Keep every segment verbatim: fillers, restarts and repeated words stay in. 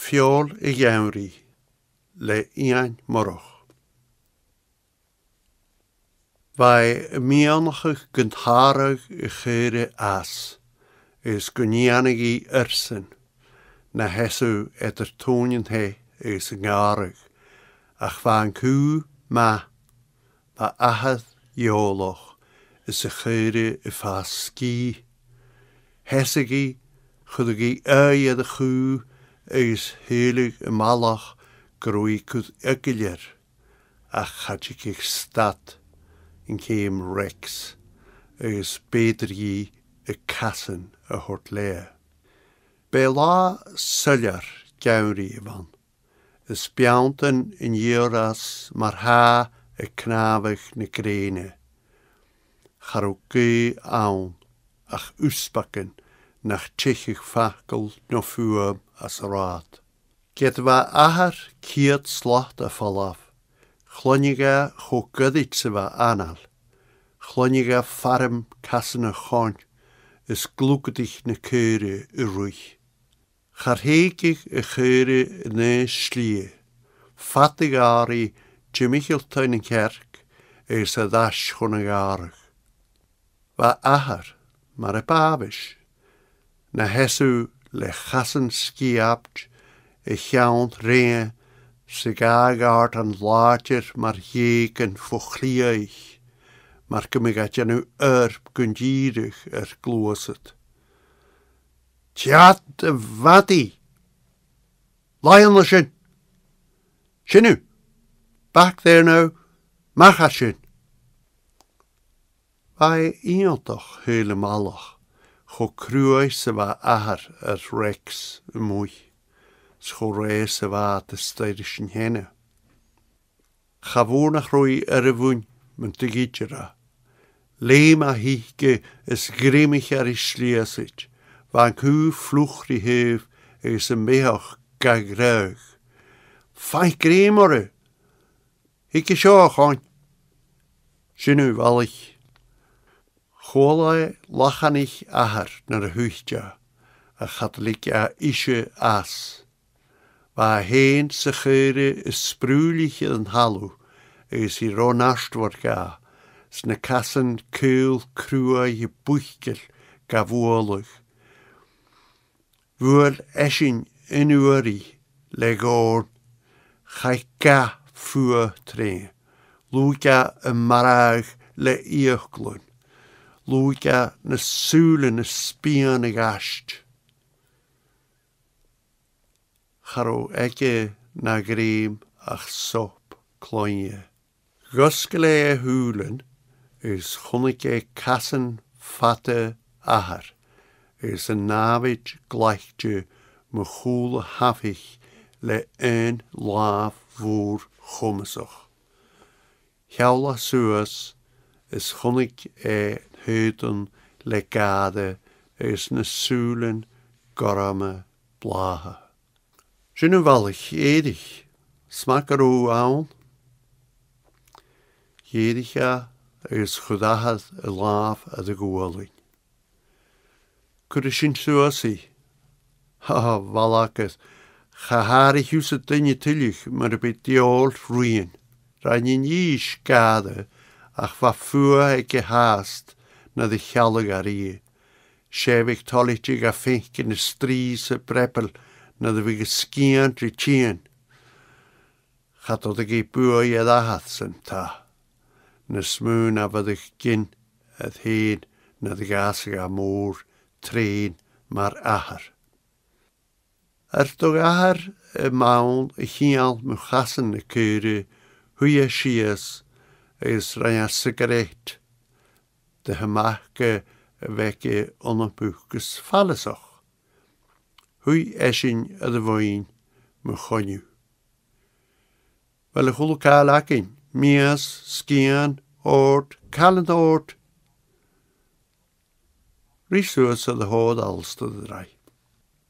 Feòil a' Gheamhraidh le Iain Moireach. Bha e a' miannachadh gun tàradh a chaora às, is gun dèanadh i airson na sheasamh eadar tòin an taigh is an gàrradh, ach bha an cù math, bha athair eòlach is a' chaora a' fàs sgìth. Sheasadh i, chuireadh i aghaidh air a' chù agus shaoileadh am balach gun robh i a' cur eagal air, ach cha tigeadh stad an ceum Rex agus b' fheudar dhi a casan a thoirt leatha. B' e latha soilleir geamhraidh a bh' ann, is beanntan an iar às mar-thà a' cnàmhadh na grèine. Cha robh gaoth ann ach uspagan nach teicheadh facal no fuaim às an rathad. Ged a bha athair ceud slat a' falbh, chluinneadh e cho goirid 's a bha anail, chluinneadh e fairm casan a' choin is glugadaich na caora a' ruith. Cha thèigeadh a' chaora an aon slighe, fada a' ghàrraidh timcheall taigh nan cearc agus air ais chun a' ghàrraidh. Bha athair, mar a b' àbhaist, na sheasamh le chasan sgiabht, a cheann rèidh, 's a dhà ghàirdean làidir mar gheugan fo chlèith, mar gum biodh e a' dèanamh oidhirp gun dìreadh air gluasad. Teàrr do mhadaidh! Laigh an sin! Sin thu! Back there now! Mach à sin! Bha e iongantach shaoghal am balach, cho cruaidh 's a bha athair air Rex a-muigh, 's cho rèidh 's a bha e a-staigh ris an teine. Cha mhòr nach robh i air a mhuin mun do dh'fhaigheadh e. Leum e thuice is ghreimich e ri slìosaid, bha an cù fliuch ri thaobh agus am beathach ga ghreadhadh. Faigh grèim oirre! Thig an seo, a choin! Sin thu, a bhalaich. Chuala e lachanaich athar nuair a thuit e, ach cha do leig e ise às. Bha e fhèin 's a' chaora a' sprùilleach air an talamh agus i ro neartmhor dha, 's na casan caol cruaidh a' buiceil ga bhualadh. Bhuail esan an uair sin le dhòrn, chaidh gath fuar troimhe, lùig e am marbhadh le fhiaclan, lùig e na sùilean a spìonadh aiste. Cha robh aige na ghrèim ach sop cloinne. Dh'fhosgail e a shùilean agus chunnaic e casan fada athar agus an nàmhaid glacte mu chùl a h-amhaich le aon làmh mhòr chomasach. Sheall e suas is chunnaic e an t-aodann le gàire agus na sùilean gorma blàtha. Sin thu, a bhalaich, èirich, 's math gun robh thu ann. Dh'èirich e agus chuir athair a làmh air a ghualainn. Cuiridh sinn suas i. Ha, ha, a bhalachaibh, cha tàirich thusa duine tuilleadh mura bi d' fheòil ruinn. Rinn an dithis gàire ach bha fuath aige fhathast nuair a shealladh e rithe. 'S e a bhiodh toilichte dha faicinn a' strì 's a' breabail nuair a bhiodh an sgian ri tighinn. Cha d' fhuair i buaidh air athair san taigh, nas motha na bheireadh gin air fhèin nuair a dh'fhàsadh e mòr treun mar athair. Air do dh'athair am bonn a cheangal mu chasan na caora, shuidh e sìos agus rinn e siogaraid de thobacco a bh' aige ionmhach gus faileasach. Shuidh esan air a mhuin mu choinneamh. Bheil a h-uile càil againn, mias, sgian, òrd, càil an òrd? Ruith suas air a thòir, Alasdair, a-raoir.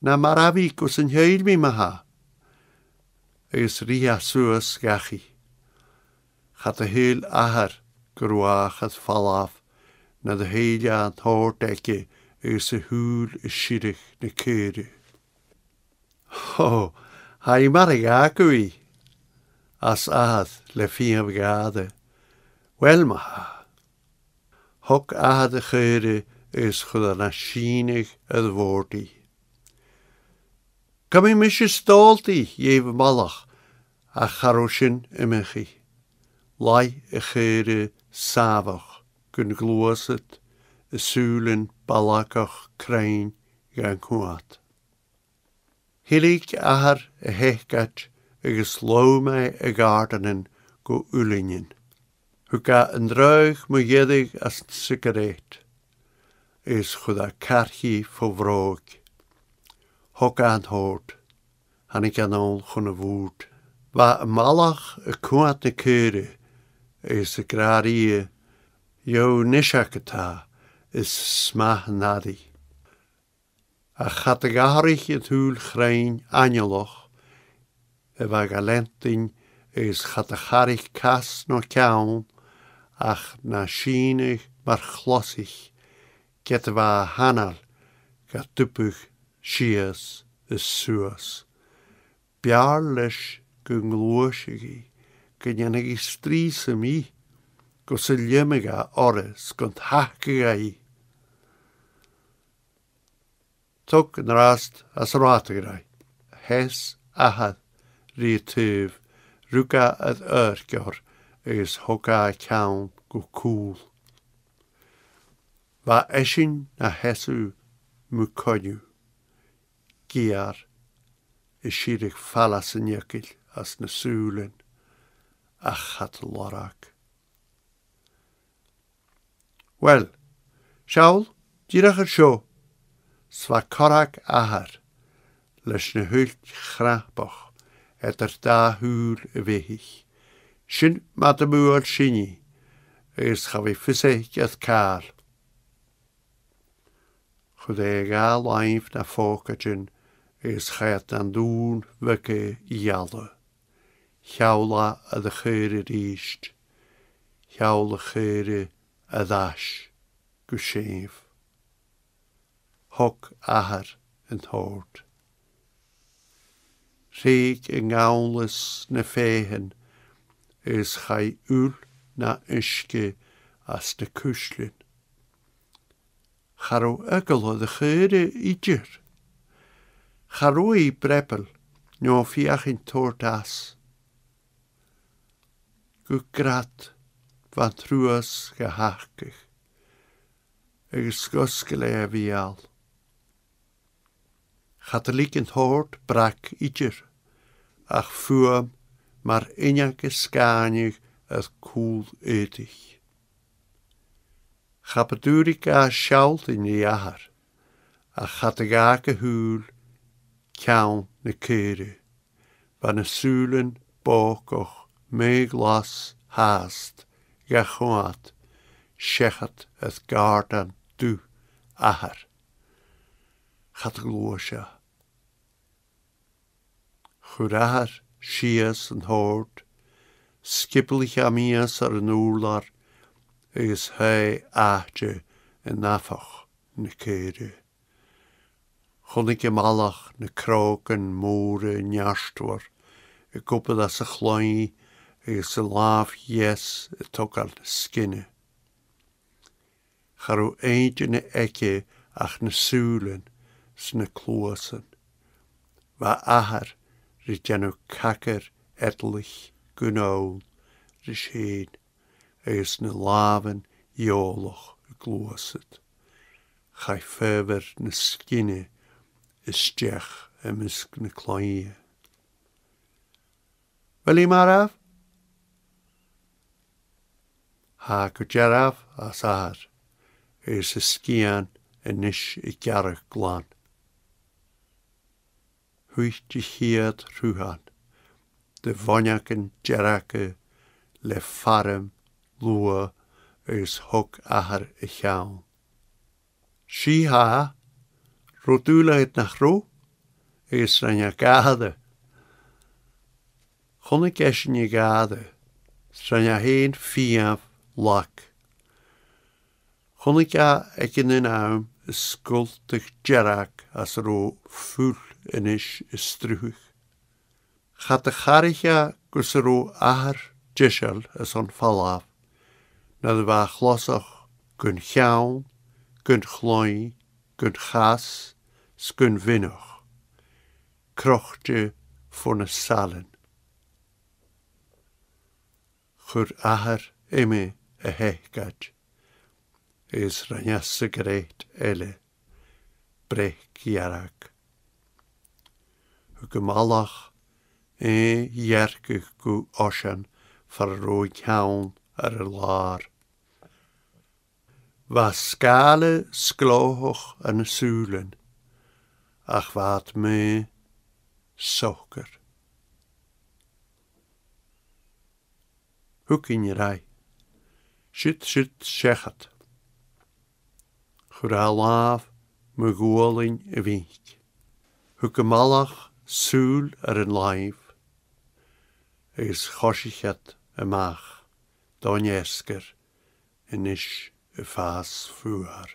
Na marbhaidh gus an tèid mi ma-thà. Agus ruith e suas dhachaigh. Cha do shaoil athair gun robh e air falbh nuair a shaoil e an t-òrd aige agus a shùil a' sireadh na caora. Ho, "Tha i mar a dh'fhàg thu i," ars athair le fiamh-ghàire. "Uill, ma-thà." Thog athair a' chaora is chuir e na sìneadh air a' bhòrd i. "Gabhaidh mise stòl dhut," dh'èigh am balach, ach cha robh sin iomchaidh. Laigh a' chaora sàmhach gun ghluasad, a sùilean balgach cruinn dhan coimhead. Thilg athair a sheacaid agus lom e a ghàirdeanan gu uillinnean. Thug e an draoidh mu dheireadh às an siogaraid, is chuir e car dhith fo bhròig. Thog e an t-òrd. Thàinig e a-null chun a' bhùird. Bha am balach a' coimhead na caora, is ag ràdh rithe, "Gheibh thu a-nis agad e, is math an airidh." Ach cha do dh'atharraich an t-sùil chruinn aineolach a bha ga leantainn, is cha do charraich cas no ceann ach na sìneadh mar chlosaich, ged a bha a h-anail ga dubadh sìos is suas. B' fheàrr leis gun gluaiseadh i, gun dèanadh i strì sam bith, gus an leumadh e oirre 's gun tachdadh e i. Tog an-dràsta às an rathad a ghràidh. Sheas athair ri taobh, rug e air adharc oirre agus thog e a ceann gu cùl. Bha esan na sheasamh mu coinneamh, geur, is sireadh faileas an eagail às na sùilean, ach cha do lorg. "Uill, seall, dìreach an seo," 's bha corrag athar leis na h-uillt chnapach eadar dà shùil a' bheithich. "Sin mar a bhuail sinn i, agus cha bhi fios aice air càil." Chuir e a dhà làimh na phòcaidean agus chaidh e dhan dùn bheag a ghealladh. Sheall e air a' chaora a-rithist. Sheall a' chaora air ais gu sèimh. Thog athair an t-òrd. Threig a' ngamhlas na fèithean is chaidh uil na uisge às na cuislean. Cha robh eagal air a' chaora idir. Cha robh i a' breabal no a' feuchainn toirt às. Gu grad bha an truas ga thachdadh agus dh'fhosgail e a bheul. Cha do leig an t-òrd brag idir, ach fuaim mar uinneag a' sgàineadh air cùl aodaich. Cha bu dùraidh ga shealltainn ri athair, ach cha do dh'fhàg a shùil ceann na caora. Bha na sùilean bògach meadh-ghlas fhathast ga choimhead seachad air gàirdean dubh athar. Cha do ghluais e. Chuir athair sìos an t-òrd, sgioblaich e a-mìos air an ùrlar agus shuidh e àite an amhach na caora. Chunnaic am balach na crògan mòra neartmhor ag obair às a' chloinn agus an làmh dheas a' togail na sgine. Cha robh aon duine aige ach na sùilean 's na cluasan. Bha athair ri dèanamh cagar eadlaich gun fhonn ris fhèin agus na làmhan eòlach a' gluasad. Chaidh faobhar na sgine a-steach am measg na cloinne. "Bheil i marbh?" "Tha gu dearbh," ars athair, is a sgian a-nis a' gearradh glan. Thuit a chiad shruthan de mhoinneagan dearga le farm luath agus thog athair a cheann. "Seadh, tha. Robh dùil agad nach robh?" agus rinn e gàire. Chunnaic esan a' ghàire, 's rinn e fhèin fiamh lag. Chunnaic e aig an aon àm an sgoltadh dearg às an robh fuil a-nis a' sruthadh. Cha do charaich e gus an robh athair deiseil airson falbh, nuair a bha e a' closachd gun cheann, gun chloinn, gun chas, 's gun mhionach, crochte fo na sailean. Chuir athair uime a sheacaid, is rinn e siogaireat eile, breac dhearg. Thug am balach e dhearcadh gu oisean far an robh an ceann air an làr. Bha sgàile sgleothach air na sùilean, ach bha iad math socair. Thugainn oirre. Siud, siud seachad. Chuir e a làmh mu ghualainn a mhic. Thug am balach sùil air an làimh, agus choisich iad a-mach don fheasgar a-nis a' fàs fuar.